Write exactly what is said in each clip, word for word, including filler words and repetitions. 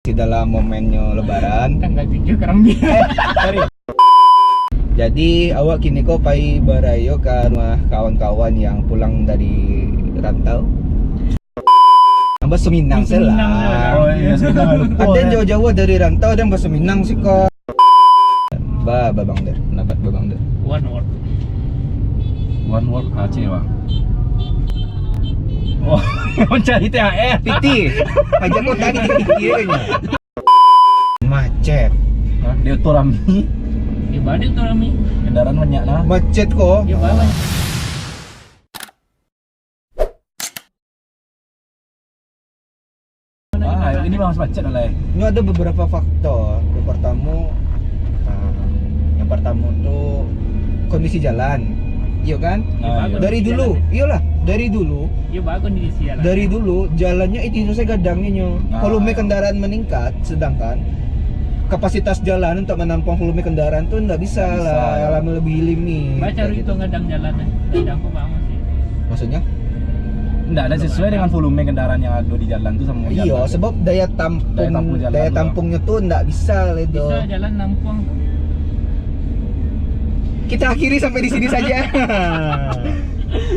Masih dalam momennyo Lebaran. Tanggal tujuh Karambia. Eh, sorry. Jadi, awak kini ko pai barayo ka rumah kawan-kawan yang pulang dari rantau. Yang baso Minang se lah. Oh, iya, sudah lupa. Ada jauh-jauh dari rantau dan baso Minang siko. Ba, ba Bang Der, pendapat ba Bang Der. One word. One word Aceh, Bang. Oh, mencari T H R. Piti. Aja kau tadi piti aja. Macet. Hah? Di Oto Rami. Di balik Oto Rami. Kendaraan banyak lah. Macet ko. Di bawah. Ah, ini bahas macet lah, eh. Ini ada beberapa faktor. Yang pertama, ah, yang pertama tu kondisi jalan. Iyo kan? Ah, iya. Dari dulu, iyolah, dari dulu. Iya, bagus kondisi jalan. Dari dulu jalannya itu, itu saya gadangnyo. Ah. Volume kendaraan meningkat, sedangkan kapasitas jalan untuk menampung volume kendaraan tu ndak bisa lah, lah melebihi limit. Baca kayak itu gitu. Ngadang jalan, eh. Ngadang kok bangun sih. Maksudnya? Ndak ada sesuai dengan volume kendaraan yang ada di jalan tu sama. Iyo, sebab daya tampung, daya tampung jalan daya tu tampungnyo tu ndak bisa lah itu. Bisa jalan nampung. Kita akhiri sampai di sini saja.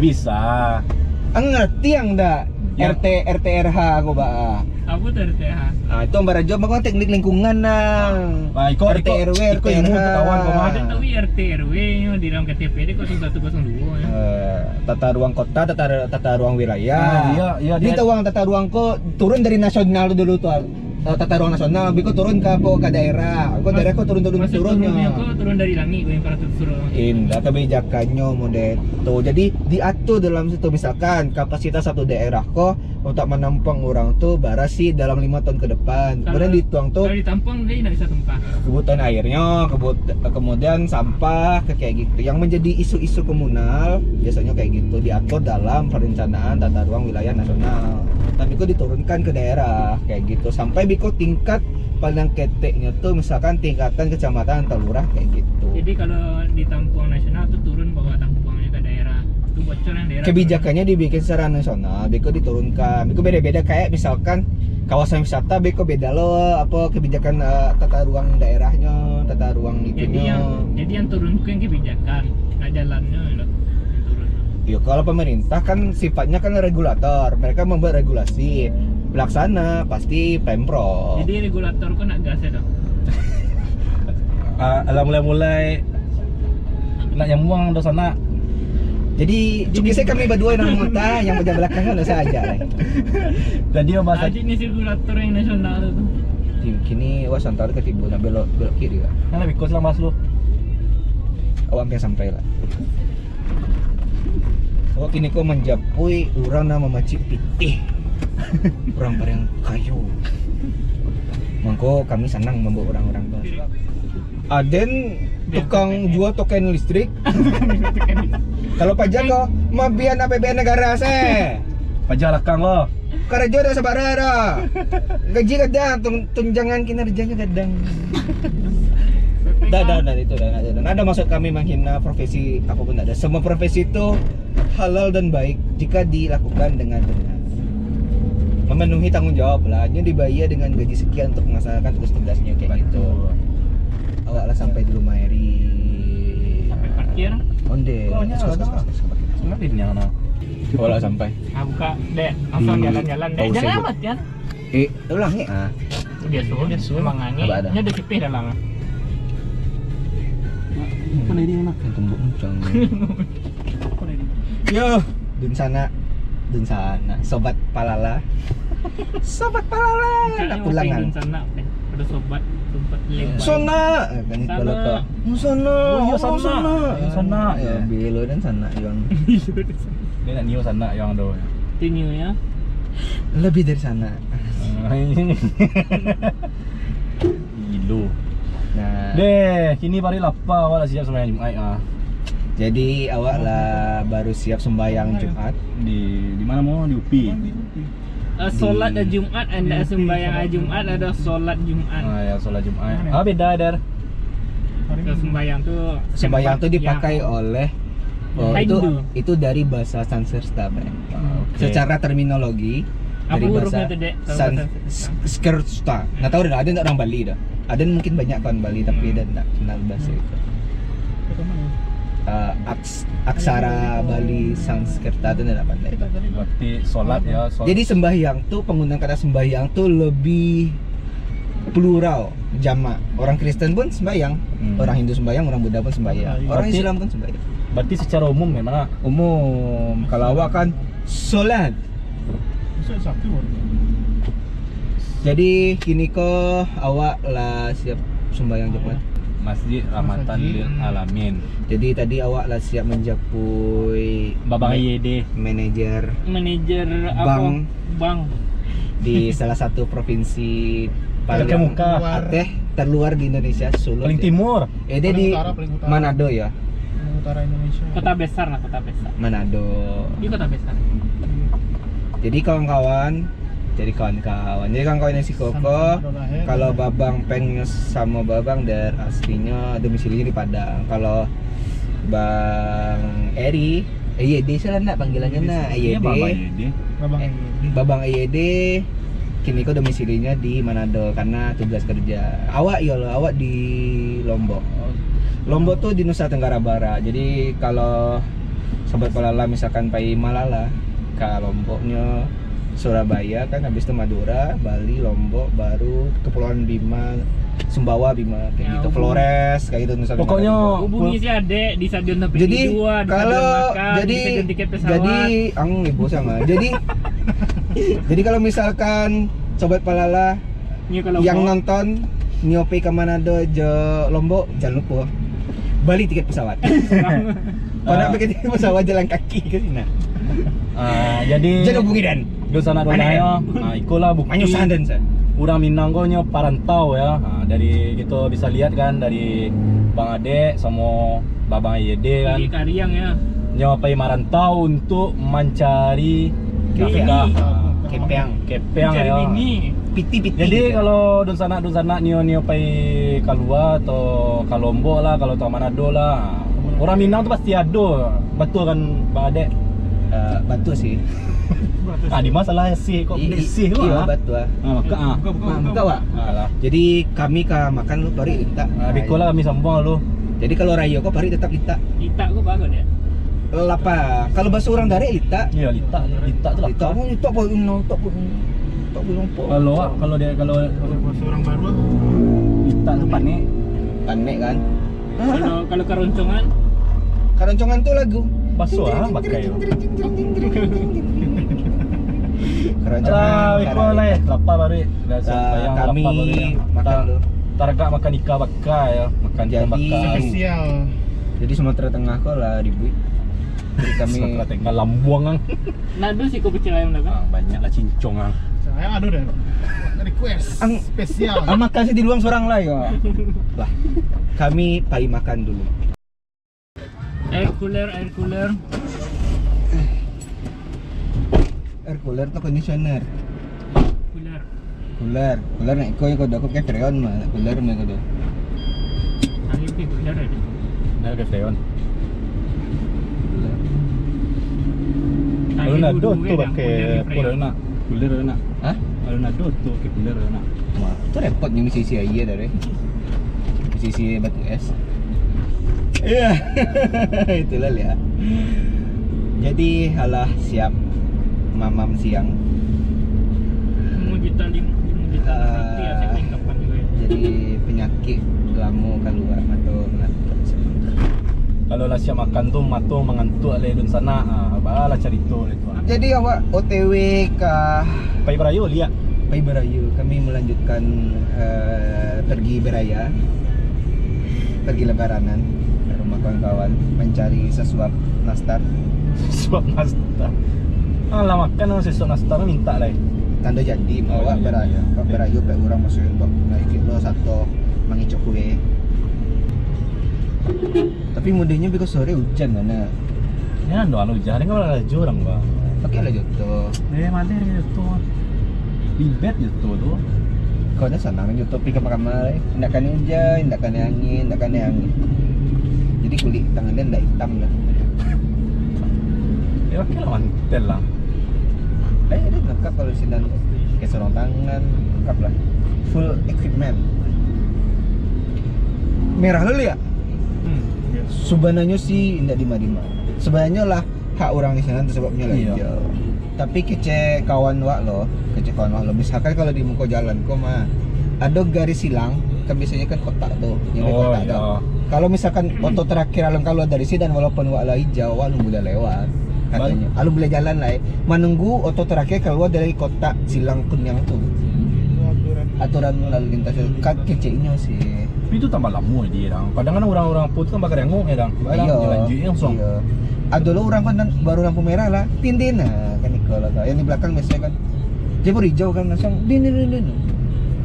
Bisa. Ang ngerti ang ndak? Ya. R T, R T R H aku, Pak. Apa tu R T H? Ah, itu ang barajo mako teknik lingkungan, nang. Ah, iko, R T R W, iko, iko ilmu R T H. Pengetahuan kau mah. Ada tahu R T R W nyo di dalam K T P dia kosong satu kosong dua, ya. Eh, tata ruang kota, tata, tata ruang wilayah. Ah, iya, iya. Di dia tawang tata ruang ko turun dari nasional dulu tu. Eh, tata ruang nasional, biko turun ka apa, ka daerah. Ko daerah ko turun, turun, turun, turun, turun dari langik, ko infrastruktur. Indak, kebijakannyo model tu. Jadi diatur dalam situ, misalkan kapasitas satu daerah ko untuk menampung urang tu barasi dalam lima tahun ke depan. Kalau, kemudian dituang tu, kalau ditampung, dia ndak bisa tumpah. Kebutuhan airnyo, kebut-, kemudian sampah, ke-, kayak gitu. Yang menjadi isu-isu komunal, biasanya kayak gitu, diatur dalam perencanaan tata ruang wilayah nasional. Tapi kok diturunkan ke daerah, kayak gitu. Sampai biko tingkat paling keteknya tu, misalkan tingkatan kecamatan atau lurah, kayak gitu. Jadi, kalau ditampung nasional tu turun bawah tampungannya ke daerah. Itu bocor yang daerah. Kebijakannya dibikin secara nasional, beko diturunkan, beko beda-beda. Kayak misalkan kawasan wisata, beko beda lo, apa, kebijakan, eh, tata ruang daerahnya, tata ruang itunya. Jadi yang, jadi yang turun tu yang kebijakan, nggak jalannya lo yang turun. Yo, kalau pemerintah kan sifatnya kan regulator, mereka membuat regulasi, pelaksana pasti Pemprov. Jadi regulator ko nak gas ya dong? Ah, alah mulai-mulai nak nyambuang doh sanak. Jadi, jadi cukik saya kami berdua yang mata, yang bagian belakang kan dosa aja lah. Jadi, bahasa aja ni regulator yang nasional tu. Kini, wah, santar ke tibu, nak belok, belok kiri lah. Nah, lebih kos lah, Mas, lu. Awak hampir sampai lah. Awak kini ko manjapui urang nan mamacik pitih. Urang paling kayo. Mangko kami sanang mambawa urang-urang tu. Aden tukang jua token listrik. Kalau paja ko, mabian A P B N negara se. Paja lakang ko. Karajo dah sabara dah. Gaji gadang, tun-, tunjangan kinerjanya gadang. Dah, dah, dah, itu dah, dah, dah. Nggak ada maksud kami menghina profesi apapun, nggak ada. Semua profesi itu halal dan baik jika dilakukan dengan benar. Memenuhi tanggung jawab lah, hanya dibayar dengan gaji sekian untuk melaksanakan tugas-tugasnya, kayak gitu. Betul. Awak lah sampai di rumah Eri. Sampai parkir. Onde. Oh, nya, suka, suka, suka, suka. Suka. Suka, suka. Awak lah sampai. Ah, buka, dek. Langsung di jalan-jalan, dek. Jalan amat, kan? Eh, ulang, eh. Ah. Biasa, biasa. Emang angin. Apa ada? Nya ada kipih dalam, ah. Apa lagi nak? Yang tembok kencang. Apa lagi? Yo, dunsanak. Dunsanak. Sobat Palala. Sobat Palala. Nak pulang, ah. Dunsanak, eh. Ada sobat, sobat lebar. Sonak. Eh, kan itu. Sonak. Sonak. Oh, iya, oh, sonak. Sonak. Iya, sonak. Ya, bilo dan sanak, Yuang. Dia nak nio sanak, Yuang, tu. Dia nio, ya? Lebih dari sanak. Gilo. Nah. Deh, kini pari lapa, awak lah siap sembahyang Jumaik, ah. Jadi, awak lah baru siap sembahyang Jumaat. Di, di mana, mo? Di UPI. Eh, solat Jumaat, anda sembahyang Jumaat, ada solat Jumaat. Ah, ya, solat Jumaat. Ah, beda, Der. Kalau sembahyang tu sembahyang tu dipakai oleh, oh, itu, Hindu. Itu dari bahasa Sanskerta, Bang. Ah, oke. Secara terminologi, Apa hurufnya tu, Dek? Sanskritta. Nggak tahu dah, ada nggak orang Bali dah. Ada mungkin banyak kawan Bali, tapi ada nggak kenal bahasa itu. Aks-, aksara Bali Sanskritta tu nggak pandai. Berarti sholat ya, sholat. Jadi sembahyang tu, penggunaan kata sembahyang tu lebih plural, jamak. Orang Kristen pun sembahyang, orang Hindu sembahyang, orang Buddha pun sembahyang, orang Islam pun sembahyang. Berarti secara umum memang lah. Umum, kalau awak kan sholat. Jadi kini ko awak lah siap sumbayang Jumat. Masjid Rahmatan Lil Alamin. Jadi tadi awak lah siap manjapui Babang I Y D, manajer, manajer apa? Bank di salah satu provinsi paling ateh terluar di Indonesia, Sulut. Paling timur. Eh, dia di Manado ya? Paling utara Indonesia. Kota besar lah, kota besar. Manado. Di kota besar. Jadi kawan-kawan, jadi kawan-kawan. Jadi kawan-kawan yang si Koko, kalau Babang Peng sama Babang, dari aslinya domisilinya di Padang. Kalau Bang Eri, eh, I Y D salah nak panggilannya nak, I Y D. Babang I Y D. Babang I Y D. Kini ko domisilinya di Manado karena tugas kerja. Awak yo, awak di Lombok. Lombok tu di Nusa Tenggara Barat. Jadi kalau Sobat Palala misalkan pai Malala, ka Lomboknyo Surabaya kan, habis tu Madura, Bali, Lombok, baru Kepulauan Bima, Sumbawa, Bima, kayak gitu. Flores, kayak gitu, Nusa Tenggara Timur. Hubungi si Adek di stadion sampai. Jadi, kalau, jadi, jadi, ang ibu sama. Jadi, jadi kalau misalkan Sobat Palala yang nonton, nio pai ka Manado jo Lombok, jangan lupa bali tiket pesawat. Kau nak pakai tiket pesawat jalan kaki ke sini? Ah, jadi, jangan hubungi Dan. Dosanak-dosanak yo. Ah, ikolah bukti. Manyusah Dan, saya. Urang Minang ko nyo parantau ya. Ah, dari kito bisa lihat kan, dari Bang Adek samo Babang Yede kan. Di Kariang ya. Nyo pai marantau untuk mancari nafkah. Kepeang. Kepeang ya. Piti-piti. Jadi kalau dunsanak-dunsanak nio-nio pai kalua atau ka Lombok lah, kalau ka Manado lah, urang Minang tu pasti ado. Batua kan, Bang Adek? Eh, batua sih. Ah, di masalah sih, kok sih lah. Iyo, batua. Ah, maka, ah. Buka, buka, buka. Alah. Jadi kami ka makan lu, parik litak. Ah, biko lah kami sambuang lu. Jadi kalau rayo ko parik tetap litak. Litak ko bagus dia. Lapa. Kalau bahasa urang darek litak. Iyo, litak. Litak tu litak. Litak pun, litak pun, litak pun, litak pun. Kalau, ah, kalau dia, kalau bahasa urang baru, ah. Litak tu panek. Panek kan? Kalau, kalau karoncongan? Karoncongan tu lagu. Baso ah, pakai tu. Karoncongan. Ah, biko lah, eh. Lapa baru. Dah, ah, kami makan dulu. Taragak makan ikan bakar ya, makan ikan bakar. Jadi, spesial. Jadi Sumatera Tengah ko lah ribuik. Jadi kami Sumatera Tengah, Lambuang ang. Nado siko pecel ayam dah kan? Ah, banyak lah cincong ang. Saya ado deh. Request spesial. Ang makan sih di luang sorang lah ya. Lah, kami pai makan dulu. Air cooler, air cooler. Air cooler atau conditioner? Cooler. Cooler. Cooler nak iko yang kau dah, aku pakai Freon mah, nak cooler mah kau dah. Angin pi cooler aja. Nak pakai Freon. Kalau nak dulu tu kan, pakai cooler nak. Cooler nak. Hah? Kalau nak dulu tu pakai cooler nak. Wah, tu repotnya mesti isi air dah, deh. Mesti isi batu es. Iya. Itulah lihat. Jadi, alah siap mamam siang. Limo juta, limo juta. Ah, nanti ya, saya kapan juga ya. Jadi penyakit lamo kalua, mato mangantuak. Kalau lah siap makan tu, mato mangantuak lah dunsanak. Ah, balah carito lah tu. Jadi awak O T W ka Pai barayo, liak. Pai barayo. Kami melanjutkan, eh, pergi beraya, pergi lebaranan ke rumah kawan-kawan, mencari sesuap nastar. Sesuap nastar. Alah, makan sesuap nastar, minta lah. Tanda jadi, oh, awak iya, berayo, iya. Berayo pek urang masuk untuk naik kilo satu mangicok kue. Tapi mudihnyo biko sore ujan mah. Ya, ando anu ujan, kan lah laju urang, Bang. Pakai lah joto. Eh, mati lah joto. Ribet joto tu. Kau dah sanang joto pi kamar-kamar, eh. Indak kanai ujan, indak kanai angin, indak kanai angin. Jadi kulik tangan dia indak hitam dah. Ya, oke lah, mantel lah. Eh, dia lengkap kalau sinan tu. Pakai sarung tangan, lengkap lah. Full equipment. Merah lo liak? Hmm. Sebenarnya sih indak dima-dima. Sebenarnya lah hak orang di sana tu sebabnya lah. Iya. Hijau. Tapi kecek kawan wak lo, kecek kawan wak lo. Misalkan kalau di muka jalan ko mah, ado garis silang, kan biasanya kan kotak tu, yang ada Oh, kotak iya. tu. Kalau misalkan oto terakhir alun kaluar dari situ dan walaupun wak lah hijau, wak alun buliah lewat. Katanya, alun buliah jalan lah, eh. Manunggu oto terakhir kaluar dari kotak silang kuniang tu. Aturan lalu lintas tu, kan keceknya sih. Tapi itu tambah lamo dia, dang. Kadang kan orang-orang po tu kan bakal rengok ya, dang. Iya. Jalan je langsung. Iya. Ado lo orang kan baru lampu merah lah, tin tin lah kan iko lah. Yang di belakang biasanya kan dia baru hijau kan langsung din din din din.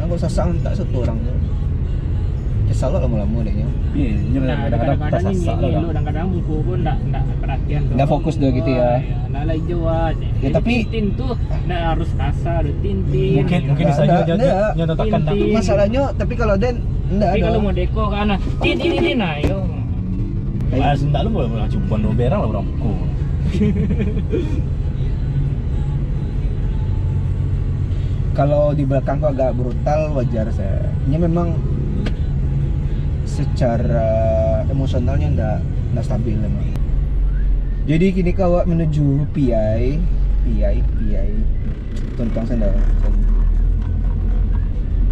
Aku sasak tak satu orang tu. Kesal lo lamo-lamo dia nyo. Iya, dia Nah, kadang-kadang kadang-kadang tak ini, sasak ini lah, lo dang. Kadang-kadang muka pun ndak, ndak perhatian tu. Ndak fokus dia gitu ya. Oh, iya. Ndak lah hijau ah. Ya, Jadi tapi tintin tu ndak harus kasar, tintin. Mungkin, mungkin Ndak, saja ndak, dia, dia, ndak. Dia letakkan dah. Tintin. Masalahnya, tapi kalau den ndak Tapi ada. Kalau mau deko kan, ah, tin tin tin tin, nah, yo. Ah, sendak lu boleh, boleh cuman dua berang lah orang buku. Kalau di belakang kau agak brutal, wajar saja. Ini memang secara emosionalnya ndak, ndak stabil memang. Jadi kini kau awak menuju P I, P I, P I. Tontong sanda.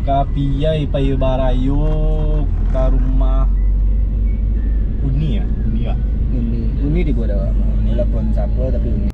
Ka P I pai barayo ka rumah Uni ya? Uni ya? Uni, Uni di bawah awak. Walaupun siapa tapi Uni.